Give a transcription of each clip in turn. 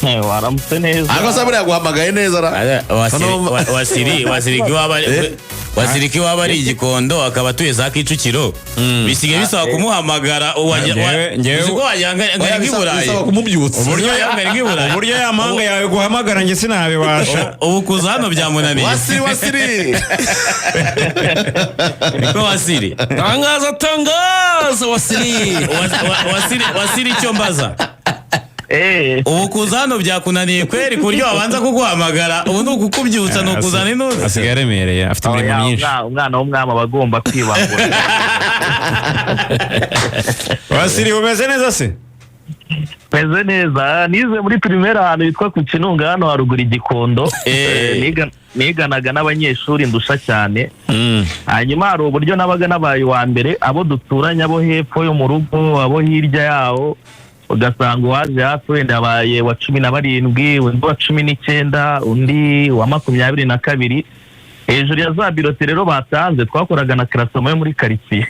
Waramutse neza. Ariko se buriya guhamagaye neza ra? Wasiri ko iwaba ari Igikondo, akaba atuye za Kicukiro, bisigaye bisaba kumuhamagara. Uzi ko wagira ngo ari Oya, nk'i Burayi. Bisaba kumubyutsa. Uburyo yanga ari nk'i Burayi. Uburyo ya mpanga yawe guhamagara njye sinabibasha. Ubu kuza hano byamunaniye. Wasiri, Wasiri. Niko Wasiri. Tangaza, tangaza, Wasiri. Wasiri, Wasiri, icyo mbaza, ubu kuza hano byakunaniye kweri, ku buryo wabanza kuguhamagara? Ubu ni ukukubyutsa, ni ukuzana intuza. Asigaye aremereye, afite imirimo Oya, myinshi. Umwana w'umwami aba agomba kwibangura. Wasiri, umeze neza se? Meze neza. Nize muri primaire ahantu hitwa ku Kinunga, hano haruguru Igikondo. Niganaga n'abanyeshuri ndusha cyane. Hanyuma hari uburyo nabaga nabaye uwa mbere, abo duturanye, abo hepfo yo mu rugo, abo hirya yaho, ugasanga uwaje hafi wenda yabaye wa 17, undi wa 19, undi wa 22. Hejuru ya za bulletin rero batanze, twakoraga na classement yo muri karitsiye,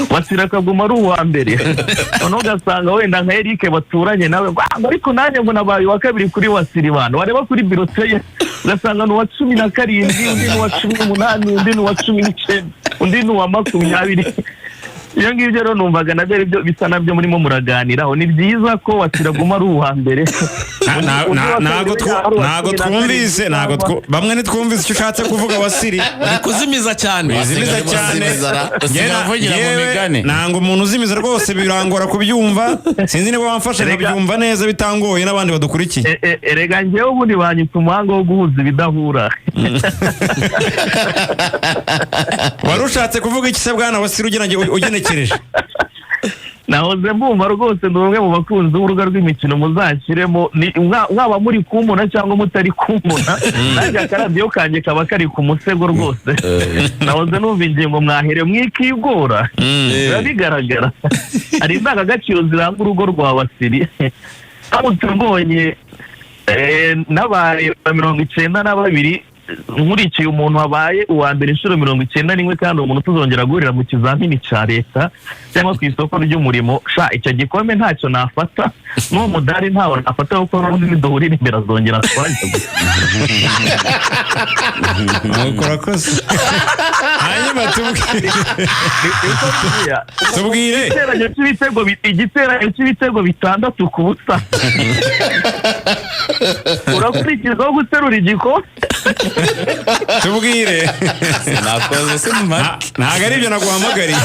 Wasira akaguma ari uwa mbere. Noneho ugasanga wenda nka Eric baturanye nawe ngo: "Ah, ngo ariko nanjye ngo nabaye uwa kabiri kuri Wasiri." Bantu wareba kuri bulletin ye, ugasanga ni uwa 17, undi ni uwa 18, undi ni uwa 19, undi ni uwa 20. Ibyo ngibyo rero numvaga nabyo ari byo bisa nabyo murimo muraganiraho. Ni byiza ko Wasira aguma ari uwa mbere. Undi wa Ntabwo kabiri yaba ari uwa ntabwo 17 twumvise, ntabwo bamwe ntitwumvise icyo ushatse kuvuga, Wasiri. Uri kuzimiza cyane. Uzimiza cyane. Uzimiza ra. Usigaye uvugira mu Yewe, migani. nanga umuntu uzimiza rwose, birangora kubyumva. Sinzi niba wamfashe nkabyumva neza bitangoye n'abandi badukurikiye. Erega njyewe ubundi banyita umuhanga wo guhuza ibidahura. Wari ushatse kuvuga iki se, bwana Wasiri, ugenekereje? Nahoze mbumva rwose, ndi umwe mu bakunzi b'urubuga rw'imikino. Muzashyiremo mwaba muri kumbona cyangwa mutari kumbona, nanjye akaradiyo kanjye kaba kari ku musego rwose. Nahoze numva ingingo mwaherewe, mwikigora, biba bigaragara. Hari indangagaciro ziranga urugo rwa Wasiri. Ndamutse mbonye n'abaye 92, nkurikiye umuntu wabaye uwa mbere inshuro 91, kandi uwo muntu tuzongera guhurira mu kizamini cya leta cyangwa ku isoko ry'umurimo, sha icyo gikombe ntacyo nafata, n'uwo mudari ntawo nafata, kuko n'ubundi niduhurira imbere azongera twajya. Nuko urakoze, hanyuma tubwire. Tubwire. Igiteranyo cy'ibitego 6-0, urakurikizaho guterura igikombe. Tubwire. Nakoze sinumva. Ntabwo ari ibyo naguhamagariye,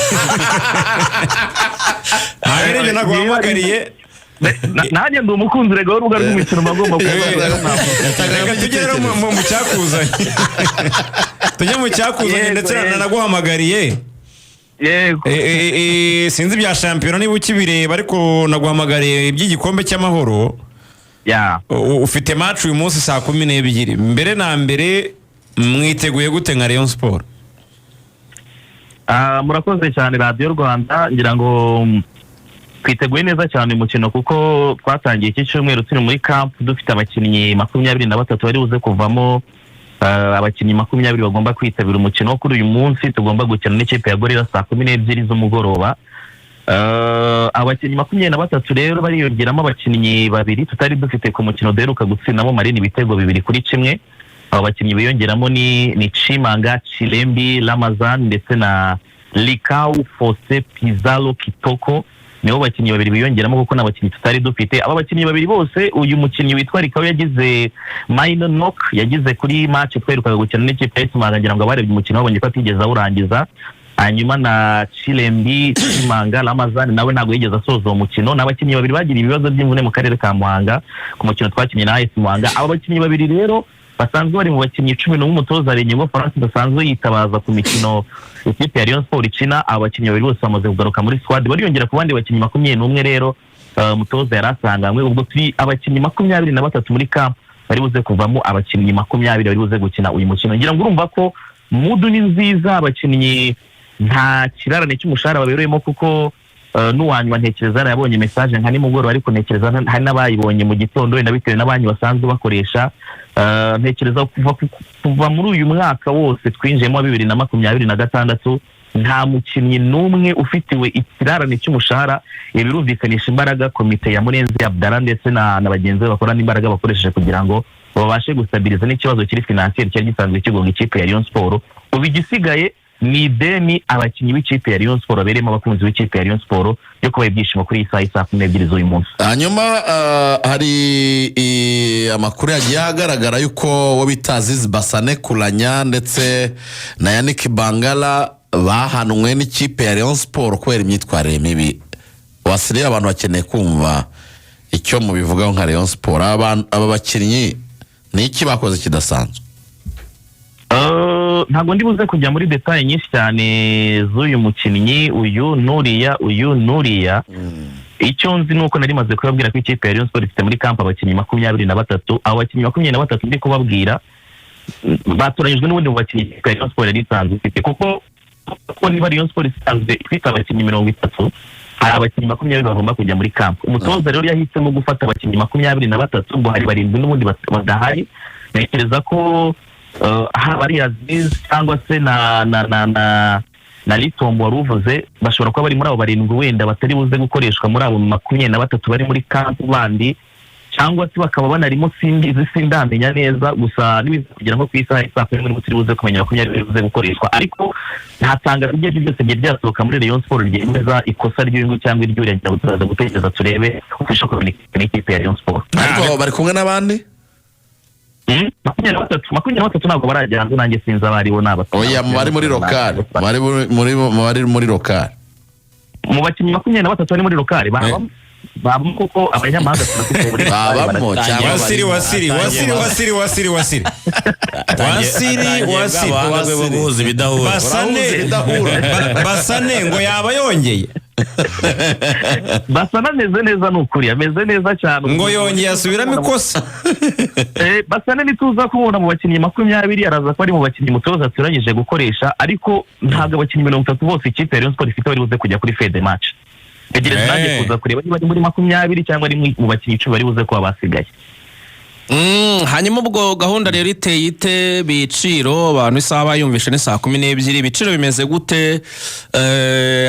ntabwo ari ibyo naguhamagariye. Nanjye ndi umukunzi rega w'urubuga rw'imikino, mba ngomba kuba. Reka tujye rero mu cyakuzanye, tujye mu cyakuzanye. Yego, Ndetse yego. nanaguhamagariye. Yego. Sinzi ibya shampiyona niba ukibireba, ariko naguhamagariye iby'igikombe cy'amahoro. Ufite match uyu munsi saa 12. Mbere na mbere, mwiteguye gute nka Rayon Sport? Ah, murakoze cyane Radiyo Rwanda. Ngira ngo twiteguye neza cyane umukino, kuko twatangiye iki cyumweru turi muri camp, dufite abakinnyi 23 bari buze kuvamo abakinnyi 20 bagomba kwitabira umukino wo kuri uyu munsi tugomba gukina n'ikipe ya Gorilla saa 12 z'umugoroba. Abakinnyi 23 rero bariyongeramo abakinnyi babiri tutari dufite ku mukino duheruka gutsindamo Marine ibitego 2-1. Abo bakinnyi biyongeramo ni Chimanga Chilembi Ramazan ndetse na Likau Fose Pizalo Kitoko. Nibo bakinnyi babiri biyongeramo, kuko ni abakinnyi tutari dufite. Aba bakinnyi babiri bose, uyu mukinnyi witwa Likau yagize minor knock, yagize kuri match twirukaga gukina n'ikipe ya Muhanga. Ngira ngo abarebye umukino babonye ko atigeze awurangiza. Hanyuma na Chilembi Chimanga Ramazan nawe ntabwo yigeze asoza uwo mukino. Ni abakinnyi babiri bagiriye ibibazo by'imvune mu karere ka Muhanga ku mukino twakinnye na AS Muhanga. Aba bakinnyi babiri rero basanzwe bari mu bakinnyi 11 umutoza Haringingo Francis basanzwe yitabaza ku mikino ikipe ya Rayon Sport ikina. Aba bakinnyi babiri bose bamaze kugaruka muri squad, bariyongera ku bandi bakinnyi 21 rero umutoza yari asanganywe. Ubwo turi abakinnyi 23 muri camp, bari buze kuvamo abakinnyi 20 bari buze gukina uyu mukino. Ngira ngo urumva ko mood ni nziza, abakinnyi nta kirarane cy'umushahara babereyemo, kuko n'uwanyuma ntekereza yarabonye message nka nimugoroba, ariko ntekereza hari n'abayibonye mu gitondo, wenda bitewe na banki basanzwe bakoresha. Ntekereza kuva muri uyu mwaka wose twinjiyemo wa 2026. Nta mukinnyi n'umwe ufitiwe ikirarane cy'umushahara. Ibi birumvikanisha imbaraga komite ya Murenzi Abdallah ndetse na bagenzi be bakorana, imbaraga bakoresheje kugira ngo babashe gustabiliza n'ikibazo kiri financier cyari gisanzwe kigonga ikipe ya Rayon Sport. Ubu igisigaye ni ideni abakinnyi b'ikipe ya Rayon Sport babereyemo abakunzi b'ikipe ya Rayon Sport yo kubaha ibyishimo kuri iyi saha y'i 12:00 z'uyu munsi. Hanyuma hari amakuru yagiye agaragara yuko uwo bita Aziz Basane Kuranya ndetse na Yannick Bangala bahanwe n'ikipe ya Rayon Sport kubera imyitwarire mibi. Wasiriye, abantu bakeneye kumva icyo mubivugaho nka Rayon Sport. Aba bakinnyi ni iki bakoze kidasanzwe? Ntabwo ndi buze kujya muri détails nyinshi cyane z'uyu mukinnyi uyu nuriya, uyu nuriya. Icyo nzi ni uko nari maze kubabwira ko ikipe ya Rayon Sport ifite muri camp abakinnyi 23. Abo bakinnyi 23 ndi kubabwira batoranyijwe n'ubundi mu bakinnyi ikipe ya Rayon Sport yari isanzwe ifite, kuko niba Rayon Sport isanzwe ifite abakinnyi 30, hari abakinnyi 20 bagomba kujya muri camp. Umutoza rero yahisemo gufata abakinnyi 23, ngo hari barindwi n'ubundi badahari. Ntekereza ko haba ari Aziz cyangwa se na Litombo wari uvuze, bashobora kuba bari muri abo barindwi wenda batari buze gukoreshwa muri abo 23 bari muri camp bandi, cyangwa se bakaba banarimo, simbizi, sindamenya neza. Gusa nibiza kugera nko ku isaha y'i 10:00 nibwo turi buze kumenya 20 bari buze gukoreshwa, ariko nta tangazo ibyo ari byo byose byari byasohoka muri Rayon Sport ryemeza ikosa ry'uyu cyangwa iry'uriya. Ngira ngo turaza gutegereza turebe official communication n'ikipe ya Rayon Sport. Ariko bari kumwe n'abandi? 23, 23 ntabwo barajya hanze, nanjye sinzi abo aribo, ni Oya, mu bari muri local, mu bari muri local. Mu bakinnyi 23 bari muri local babamo, babamo, kuko abanyamahanga turafite muri Babamo cyangwa Wasiri, Wasiri, Wasiri, Wasiri, Wasiri, Wasiri, Wasiri, Wasiri. Ubuhanga bwe bwo guhuza ibidahura. Basane. Urahuza ibidahura. Basane ngo yaba yongeye. Basane ameze neza, ni ukuri ameze neza cyane. Ngo yongeye asubiramo ikosa. Basane nituza kumubona mu bakinnyi 20, araza kuba ari mu bakinnyi umutoza aturanyije gukoresha, ariko ntabwo abakinnyi 30 bose ikipe ya Rayon Sport ifite bari buze kujya kuri fede match. Tegereza nanjye kuza kureba niba ari muri 20 cyangwa ari mu bakinnyi 10 bari buze kuba basigaye. Hanyuma ubwo gahunda rero iteye ite? Biciro, abantu isaha bayumvishe ni 12:00, ibiciro bimeze gute?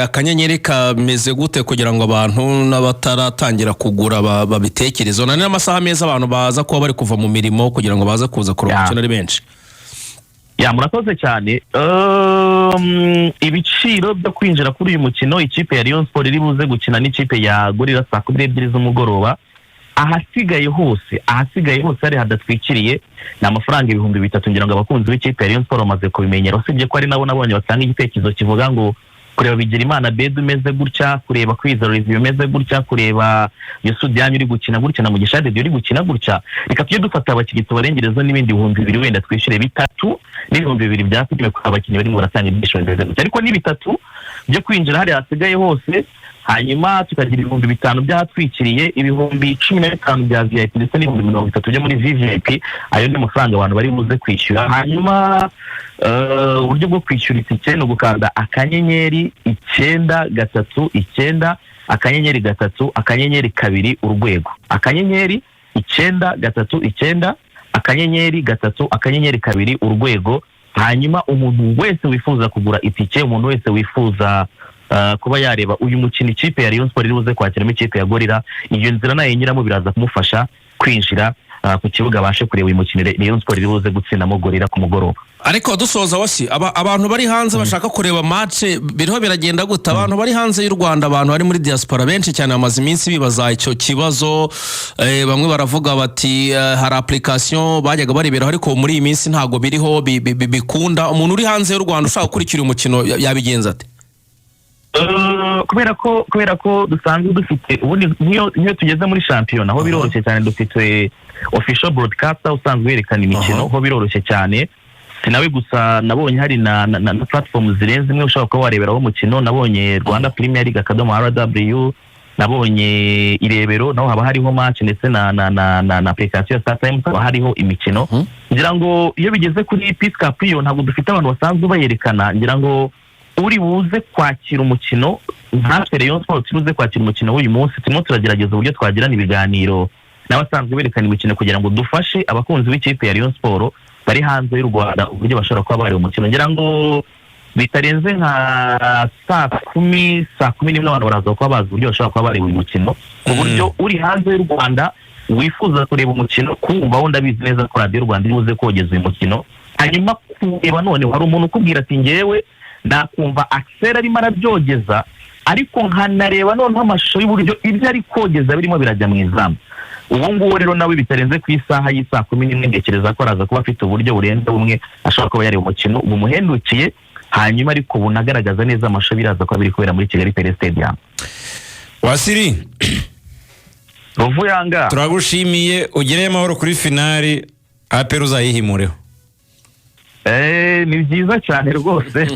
Akanyenyeri kameze gute kugira ngo abantu n'abataratangira kugura babitekerezeho? Na n'amasaha meza abantu baza kuba bari kuva mu mirimo kugira ngo baze kuza kureba umukino ari benshi. Ya, murakoze cyane. Ibiciro byo kwinjira kuri uyu mukino ikipe ya Rayon Sport iri buze gukina n'ikipe ya Gorilla 12:00 z'umugoroba, ahasigaye hose hari hadatwikiriye, ni amafaranga 3000. Ngira ngo abakunzi b'ikipe ya Rayon Sport bamaze kubimenyera, usibye ko ari nabo nabonye batanga igitekerezo kivuga ngo kureba Bigirimana Bede umeze gutya, kureba Kwizera Olivier umeze gutya, kureba Youssou Diagne uri gukina gutya na Mugisha Didier uri gukina gutya, reka tujye dufata abakinnyi tubarengerezo n'ibindi 2000, wenda twishyure bitatu n'ibihumbi 2 bya filime kuko abakinnyi barimo baratanga ibyishimo bimeze gutya. Ariko ni bitatu byo kwinjira hariya hasigaye hose, hanyuma tukagira 5000 by'ahatwikiriye, 15,000 bya VIP ndetse n'30,000 byo muri VVIP. Ayo ni amafaranga abantu bari buze kwishyura. Hanyuma uburyo bwo kwishyura itike ni ugukanda *939*3*2#, *939*3*2#. Hanyuma umuntu wese wifuza kugura itike, umuntu wese wifuza kuba yareba uyu mukino ikipe ya Rayon Sport iri buze kwakiramo ikipe ya Gorilla, iyo nzira nayinyuramo biraza kumufasha kwinjira ku kibuga, abashe kureba uyu mukino Rayon Sport iri buze gutsindamo Gorilla ku mugoroba. Ariko dusoza, wasi abantu bari hanze bashaka kureba match, biriho biragenda gute? Abantu bari hanze y'u Rwanda, abantu bari muri diaspora benshi cyane bamaze iminsi bibaza icyo kibazo. Bamwe baravuga bati hari application bajyaga bareberaho, ariko muri iyi minsi ntabwo biriho bikunda. Umuntu uri hanze y'u Rwanda ushaka gukurikira umukino yabigenza ate? Kubera ko dusanzwe dufite ubundi nk'iyo tugeze muri shampiyona ho biroroshye cyane, dufite official broadcaster usanzwe werekana imikino, ho biroroshye cyane. Si nawe gusa, nabonye hari na platform zirenze imwe ushobora kuba wareberaho umukino. Nabonye Rwanda Premier League .rw, nabonye Irebero naho haba hariho match, ndetse na application ya StarTimes haba hariho imikino. Ngira ngo iyo bigeze kuri Peace Cup yo ntabwo dufite abantu basanzwe bayerekana. Ngira ngo uri buze kwakira umukino, nkatwe Rayon Sport turi buze kwakira umukino w'uyu munsi, turimo turagerageza uburyo twagirana ibiganiro n'abasanzwe berekana imikino kugira ngo dufashe abakunzi b'ikipe ya Rayon Sport bari hanze y'u Rwanda uburyo bashobora kuba bareba umukino. Ngira ngo Bitarenze nka saa 10, saa 11, abantu baraza kuba bazi uburyo bashobora kuba bareba uyu mukino, ku buryo uri hanze y'u Rwanda wifuza kureba umukino kumva wo, ndabizi neza ko Radiyo Rwanda iri buze kogeza uyu mukino. Hanyuma kureba none hari umuntu ukubwira ati: "Ngewe nakumva Axel arimo arabyogeza, ariko nkanareba noneho amashusho y'uburyo ibyo ari kogeza birimo birajya mu izamu." Ubu ngubu rero nawe bitarenze ku isaha y'isaa 11, ntekereza ko araza kuba afite uburyo burenze bumwe ashobora kuba yareba umukino bumuhendukiye, hanyuma ariko bunagaragaza neza amashusho biraza kuba biri kubera muri Kigali Pele Stadium. Wasiri. Ruvuyanga. Turagushimiye, ugereye amahoro kuri finale, APR uzayihimureho. Ni byiza cyane rwose.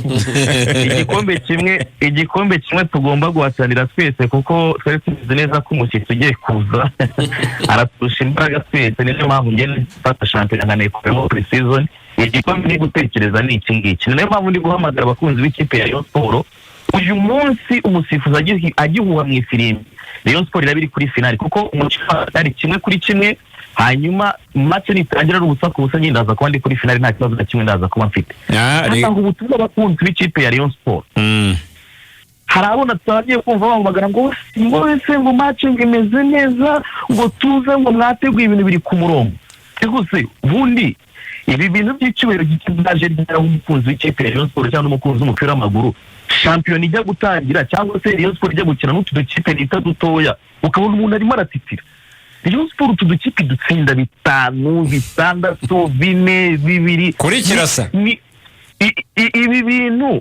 Igikombe kimwe tugomba guhatanira twese, kuko twari tuzi neza ko umushyitsi ugiye kuza araturusha imbaraga twese. Niyo mpamvu ngenda mfata shampiyona nkanayikoramo pre-season. Igikombe ndi gutekereza ni iki ngiki. Ni nayo mpamvu ndi guhamagara abakunzi b'ikipe ya Rayon Sport. Uyu munsi umusifuzi agihuha mu ifirimbi, Rayon Sport iraba iri kuri finale, kuko umukino ari 1-1. Hanyuma match nitangira ari 0-0, njye ndaza kuba ndi kuri finale, nta kibazo na kimwe ndaza kuba mfite. Hatanga ubutumwa abakunzi b'ikipe ya Rayon Sport. Hari abona tutagiye kumva bahamagara ngo wese ngo match ngo imeze neza, ngo tuze, ngo mwateguye, ibintu biri ku murongo rwose. Ubundi ibi bintu by'icyubahiro byaje ryaraho umukunzi w'ikipe ya Rayon Sport cyangwa umukunzi w'umupira w'amaguru, shampiyona ijya gutangira cyangwa se Rayon Sport ijya gukina n'utu dukipe nita dutoya, ukabona umuntu arimo aratitira. Rayon Sport utu dukipe dutsinda 5, 6, 4, 2. Kuri Kirasa. Ni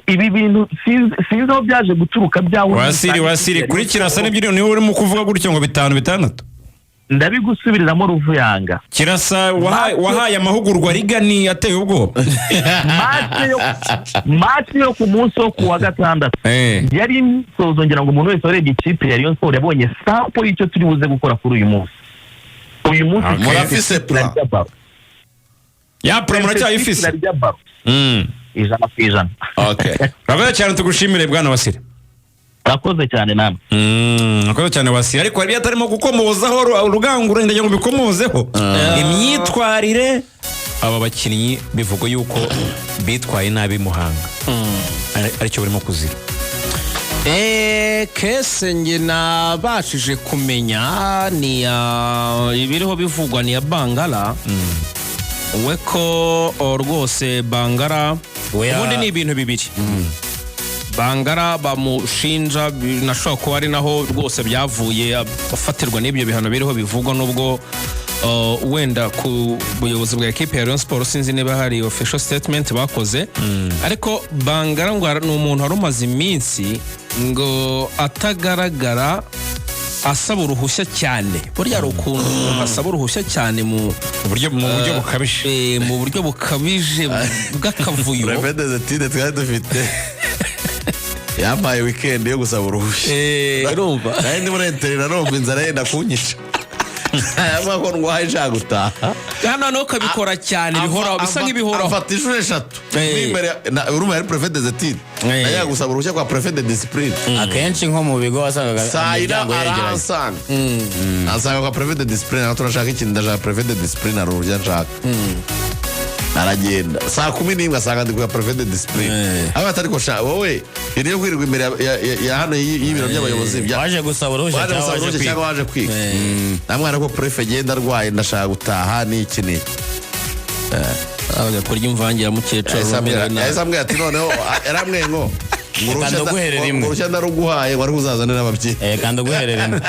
ibi bintu sinzi aho byaje guturuka byaho. Wasiri, Wasiri, kuri Kirasa nibyo, niwe urimo kuvuga gutyo ngo 5, 6? Ndabigusubiriramo, Ruvuyanga. Kirasa wahaye amahugurwa rigani ateye ubwoba. Match yo ku munsi wo ku wa gatandatu yari imyitozo. Ngira ngo umuntu wese warebye ikipe ya Rayon Sport yabonye sample y'icyo turi buze gukora kuri uyu munsi. Uyu munsi Murafise plan. turarya ballon. Ya pro muracyayifise? Turarya ballon 100%. Urakoze cyane, tugushimire bwana Wasiri. Urakoze cyane namwe. Urakoze cyane Wasiri, ariko hari ibyo atarimo gukomozaho. Rugangura, ndagira ngo bikomozeho imyitwarire. Aba bakinnyi bivugwa yuko bitwaye nabi Muhanga, aricyo barimo kuzira. Case nge nabashije kumenya ni ya ibiriho bivugwa ni ya Bangara we, ko rwose Bangara ubundi ni ibintu bibiri Bangara bamushinja, binashobora kuba ari naho rwose byavuye afatirwa n'ibyo bihano biriho bivugwa, nubwo wenda ku buyobozi bwa ekipe ya Rayon Sport sinzi niba hari official statement bakoze. Ariko Bangara ngo ni umuntu wari umaze iminsi ngo atagaragara, asaba uruhushya cyane. Burya hari ukuntu umuntu asaba uruhushya cyane mu mu buryo bukabije. Mu buryo bukabije bw'akavuyo. Préfet des études twari dufite yampaye weekend yo gusaba uruhushya. Urumva. Nari ndi muri internat, numva inzara yenda kunyica, avuga ko ndwaye nshaka gutaha. Hano noneho ukabikora cyane bihoraho, bisa nk'ibihoraho. Afata inshuro eshatu. N'imbere urumva yari préfet des études, najyaga gusaba uruhushya kwa préfet de discipline. Akenshi nko mu bigo wasangaga Saa yine imiryango yegeranye. arahansanga, ansanga kwa préfet de discipline aho turashaka ikintu, ndashaka préfet de discipline, hari uruhushya nshaka. Aragenda saa 11 asanga ndi kwa préfet de discipline, aho atari ko sha wowe iri yo kwirirwa imbere ya hano y'ibiro by'abayobozi Waje gusaba uruhushya waje cyangwa gusaba waje uruhushya kwiga? Cyangwa waje kwiga? Namwana ko préfet genda arwaye, ndashaka gutaha n'iki n'iki. Ajya kurya imvange ya mukecuru umerewe nabi. Yahise ambwira ati noneho yarambwiye ngo Kanda uguherera imwe. ngo uruhushya ndaruguhaye, wari uzazane n'ababyeyi. Kanda uguherera imwe.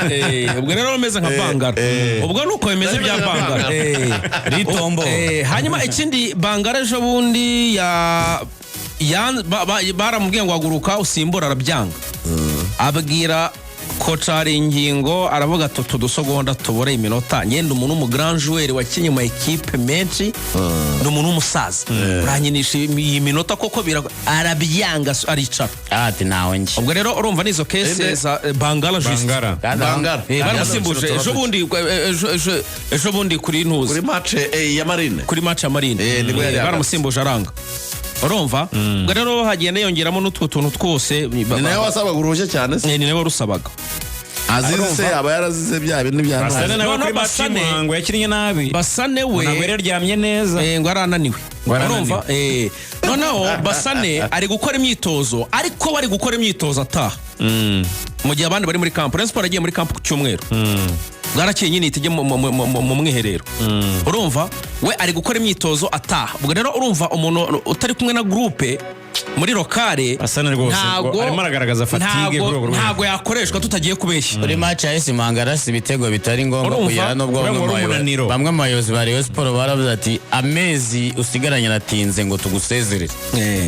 Ubwo rero bimeze nka Bangara, ubwo ni uko bimeze bya Bangara. Ritombo. Hanyuma ikindi, Bangara ejo bundi baramubwiye ngo haguruka usimbura, arabyanga. Abwira coach hari ingingo, aravuga ati utu dusogonda tubure iminota, ngenda umuntu w'umu grand joueur wakinnye mu ekipe menshi, ni umuntu w'umusaza, uranyinisha iyi minota koko arabyanga, aricara. Ati ntawe njye. Ubwo rero urumva nizo case za Bangala juste. Bangara. Kandi aho- Bangara. Baramusimbuje ejo bundi, ejo bundi kuri ntuzi Kuri match ya Marine. Kuri match ya Marine. Nibwo yari Baramusimbuje aranga. Urumva ubwo rero hagenda yongeramo n'utwo tuntu twose. Ni nawe wasabaga uruhushya cyane se? Ni nawe warusabaga. Azize se aba yarazize bya bindi bya Basane ntwari? nawe Noneho kuri match Basane- Muhango yakinnye nabi. Basane we Ntabwo yari yaryamye neza. Ngo arananiwe. Ngo arananiwe. Urumva. Noneho Basane ari gukora imyitozo, ariko bari gukora imyitozo ataha mu gihe abandi bari muri camp. Rayon Sport yagiye muri camp ku cyumweru, bwarakeye nyine ihita ijya mu mwiherero. Urumva we ari gukora imyitozo ataha. Ubwo rero urumva umuntu utari kumwe na groupe muri local Basane rwose ngo arimo aragaragaza fatigue ku rwego rwo ntabwo yakoreshwa, tutagiye kubeshya. Kuri match ya AS Muhanga arasa ibitego bitari ngombwa Urumva? kugera nubwo Urumva bamwe mu ari umunaniro. bamwe mu bayobozi ba Rayon Sport baravuze ati: "Amezi usigaranye aratinze ngo tugusezerere,"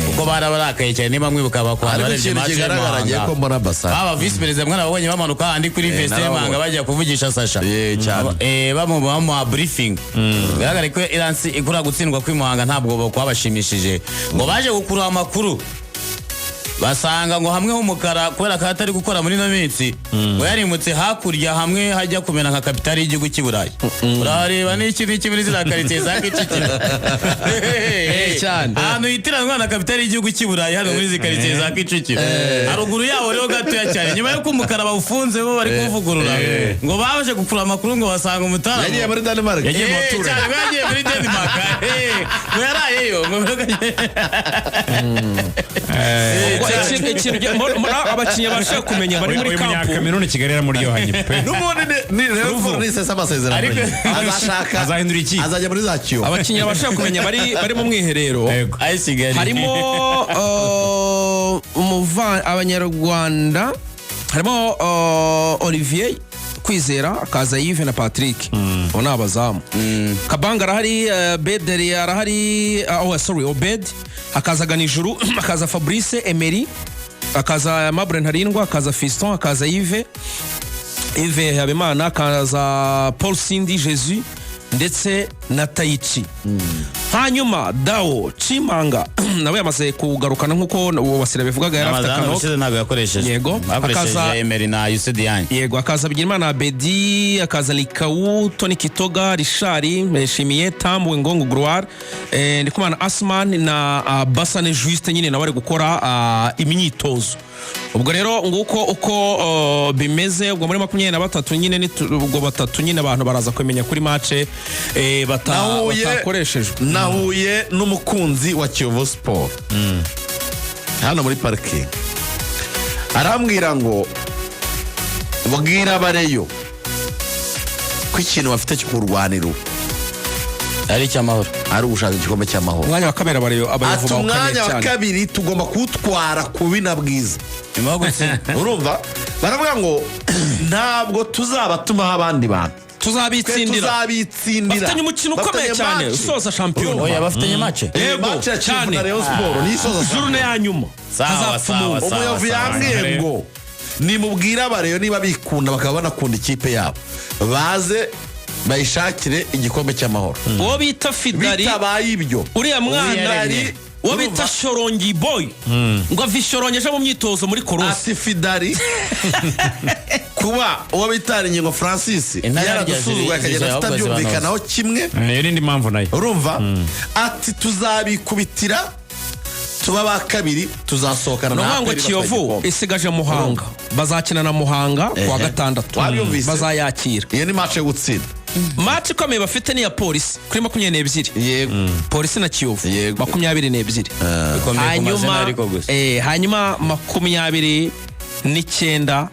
kuko barabarakaye cyane. Niba mwibuka bakubantu Ariko barebye ikintu match ya kigaragara ngiye ko Muhanga, mbona Basane baba visi perezida mwarababonye bamanuka andi kuri vestiaire narababonye. Muhanga bajya kuvugisha Sasha. Cyane. Bamuha briefing. Bigaragara ko iransi ikura gutsindwa kw'i Muhanga ntabwo kwabashimishije, ngo baje gukura amakuru basanga ngo hamwe h'umukara, kubera ko atari gukora muri ino minsi, ngo yarimutse hakurya hamwe hajya kumera nka kapitali y'igihugu cy'i Burayi. Urareba n'iki n'iki muri ziriya karitsiye za Kicukiro. Cyane. Ahantu hitiranwa na kapitali y'igihugu cy'i Burayi hano muri izi karitsiye za Kicukiro, haruguru yaho rero gatoya cyane, nyuma y'uko umukara bawufunze bo bari kuwuvugurura, ngo baje gukura amakuru ngo basanga umutara Yagiye muri Denmark. Yagiye mu baturanyi. Cyane, ngo yagiye muri Denmark. Ngo yarayeyo ngo. Ubwo ikintu abakinnyi babashije kumenya bari muri Uyu camp. Munyakameruni Kigali yaramuryohanye pe. N'ubundi ni Rayon Sport nisesa amasezerano azashaka Azahindura ikipe. Azajya muri za Kiyovu. Abakinnyi babashije kumenya bari mu mwiherero Yego. Ayi Kigali harimo abanyarwanda, harimo Olivier Kwizera, akaza Yves na Patrick, abo ni abazamu. Kabanga arahari, Bederi arahari, oh sorry, Obed, hakaza Ganijuru, hakaza Fabrice Emery, hakaza Mabure Ntarindwa, hakaza Fiston, hakaza Yves Habimana, hakaza Paul Sindi Jesus ndetse na Tayichi. Hanyuma Dawo Chimanga nawe yamaze kugarukana nk'uko Wasira bivugaga, yari afite Amazana akanoka. ubushize ntabwo yakoresheje. Yego. Bakoresheje Emery na Youssou Diagne. Yego, akaza Bigirimana Bedi, akaza Likawu, Tony Kitoga, Richard Shimiye, Tambu Ngongo Gloire, Ndikumana Asman na Basane Juste nyine nawe ari gukora imyitozo. Ubwo rero nguko uko bimeze. Ubwo muri 23 nyine ubwo batatu nyine abantu baraza kumenya kuri match batakoreshejwe. Nahuye n'umukunzi wa Kiyovu Sport hano muri parking, arambwira ngo bwira abareyo ko ikintu bafite cyo kurwanira ubu ari icy'amahoro, ari ugushaka igikombe cy'amahoro. Umwanya wa kabiri abareyo Ati abayovu bawukaniye umwanya wa cyane. kabiri tugomba kuwutwara kubi na bwiza. Nyuma yo gutsinda. Urumva baravuga ngo ntabwo tuzaba tumaho abandi bantu. Twe Tuzabitsindira. tuzabitsindira. Bafitanye umukino ukomeye Bafitanye cyane match. usoza shampiyona. Oya, bafitanye match. Yego, Match ya Kiyovu cyane. na Rayon Sport niyo isoza. Journée ya nyuma Sawa, hazapfa sawa, umuntu. sawa. Umuyobozi yambwiye ngo nimubwire abareyo niba bikunda bakaba banakunda ikipe yabo, baze bayishakire igikombe cy'amahoro. Uwo bita Fidari, Bitabaye ibyo, uriya mwana, Fidari, uwo bita urumva? Shorongi Boy, ngo ava Ishorongi aje mu myitozo muri Korosi. Ati Fidari, kuba uwo bita Ingingo Francis Intare yaradusuzuguye akagenda ahubwo tutabyumvikanaho kimwe. Iyo ni indi mpamvu nayo. Urumva ati tuzabikubitira tuba ba kabiri, tuzasohokana Ni na ukuvuga ngo APR batwaye Kiyovu igikombe. isigaje Muhanga, bazakina na Muhanga kuwa gatandatu. Wabyumvise? Bazayakira. Iyo ni match yo gutsinda. Match ikomeye bafite ni iya Polisi kuri 22. Polisi na Kiyovu. 22. Ikomeye ku mazina Hanyuma ariko gusa. Hanyuma 29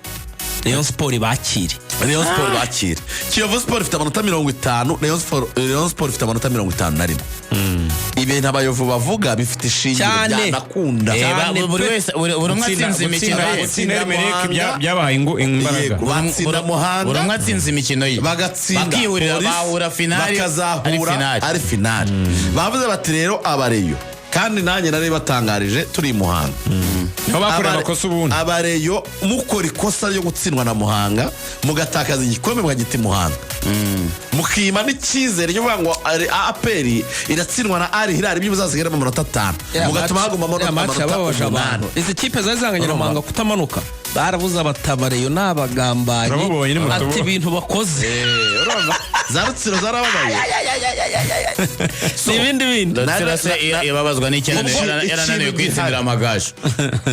Rayon Sport bakire. Rayon Sport bakira. Kiyovu Sport ifite amanota 50, Rayon Sport ifite amanota 51. Ibintu abayovu bavuga bifite ishingiro, Cyane. byanakunda. Cyane Buri pe. wese, buri umwe atsinze imikino ye. Gutsinda Emelec byabahaye imbaraga. Yego, batsinda Muhanga, Buri umwe atsinze imikino ye, bagatsinda bakihurira, Polisi, bahura finali, ari bakazahura finali. Ari finali. Bavuze bati rero abareyo, kandi nanjye nari batangarije turi i Muhanga, Niho bakoreye amakosa ubundi. Abareyo mukora ikosa ryo gutsindwa na Muhanga, mugatakaza igikombe mukagita i Muhanga, mukima n'icyizere cyo kuvuga ngo APR iratsindwa na Al Hilal, byibuze hasigaramo amanota 5, mugatuma haguma Iriya match amanota yababaje 8. abantu. Izi kipe zari zanganye na Urumva? Muhanga kutamanuka, barabuze abatabareyo n'abagambanyi. Turababonye, ni mutubo. Ati ibintu bakoze Urumva za Rutsiro zarababaye. ni ibindi bindi. Rutsiro se ibabazwa n'icyo yarananiwe Ikintu kwitsindira gihari. Amagaju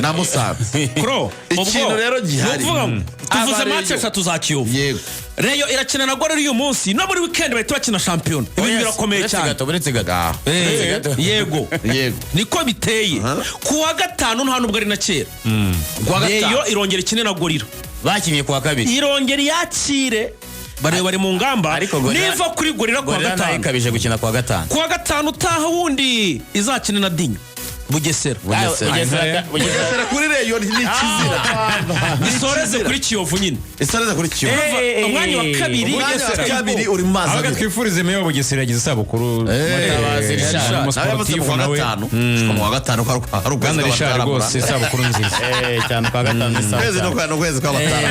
Na Musanze. Kro, Ikintu ubwo, rero gihari. ni ukuvuga ngo tuvuze Abareyo. match eshatu za Kiyovu. Yego. Rayon irakina na Gorilla uyu munsi, no muri weekend bahita bakina shampiyona. Ibintu birakomeye Uretse cyane. gato, uretse gato. Uretse gato. Yego. Yego. Niko biteye. Ku wa gatanu, nta nubwo ari na kera, Kuwa gatanu. Rayon irongera ikine na Gorilla. Bakinnye kuwa kabiri. Irongera iyakire, bareba, bari mu ngamba. Ariko Gorilla- Niva kuri Gorilla kuwa Gorilla nayo gatanu, ikabije gukina kuwa gatanu. kuwa gatanu utaha wundi izakina na Dinyo Bugesera. Bugesera. Bugesera. Bugesera kuri Rayon ni ikizira. Isoreze kuri Kiyovu nyine. Isoreze kuri Kiyovu. Umwanya wa kabiri. Umwanya wa kabiri uri mu mazi Ahubwo abiri. twifurize meya wa Bugesera, yagize isabukuru. Mutabazi Richard. Nawe yavutse mu Umusportifu kwa nawe. gatanu. Mu wa gatanu ko ari ukwezi Bwana Richard, kw'abatarama. rwose isabukuru nziza. Cyane, kwa gatanu ni sawa Ukwezi cyane. no kwezi kw'abatarama.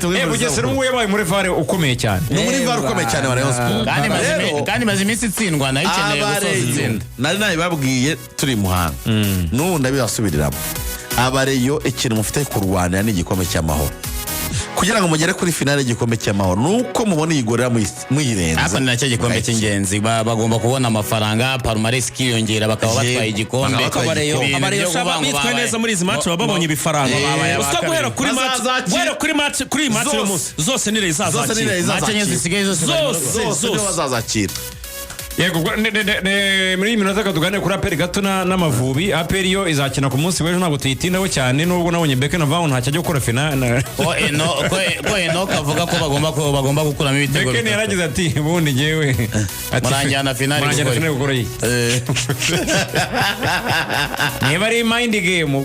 Tumwifurize Bugesera isabukuru. ubu yabaye muri VAR ukomeye cyane. Ni muri VAR ukomeye cyane wa Rayon Sport. Kandi imaze Rero, kandi imaze iminsi itsindwa, nayo ikeneye gusoza Abareyo itsinda. nari nabibabwiye turi i Muhanga, n'ubu ndabibasubiriramo: Abareyo, ikintu mufite kurwanira ni igikombe cy'Amahoro. Kugira ngo mugere kuri finale y'igikombe cy'Amahoro, ni uko mubona iyi Gorilla muyirenze. Ariko ni nacyo gikombe cy'ingenzi. Bagomba kubona amafaranga, palmarès ikiyongera, bakaba batwaye igikombe. Bakaba batwaye Abareyo Ibintu abareyo byo shaba kuvuga ngo bitwaye babaye- neza muri izi match, baba babonye ibifaranga. Babaye Uswa aba guhera kabiri. kuri match Bazazakira. guhera kuri match, kuri iyi match Zose. y'uyu munsi, zose ni Rayon Zose ni izazakira. Rayon Match enye izazakira. zisigaye zose bari mu rugo. Zose. Zose nibo bazazakira. Yego, ubwo muri iyi minota reka tuganire kuri APR gato n'Amavubi. APR yo izakina ku munsi w'ejo, ntabwo tuyitindaho cyane, nubwo nabonye Beke na Vangu ntacyo ajya gukora fina Ko Enoch avuga ko bagomba gukuramo ibitego Beke bitatu. yaragize ati: "Ubundi njyewe," ati, "Muranjyana finale "Muranjyana gukora finale gukora iki?" Niba ari mind game.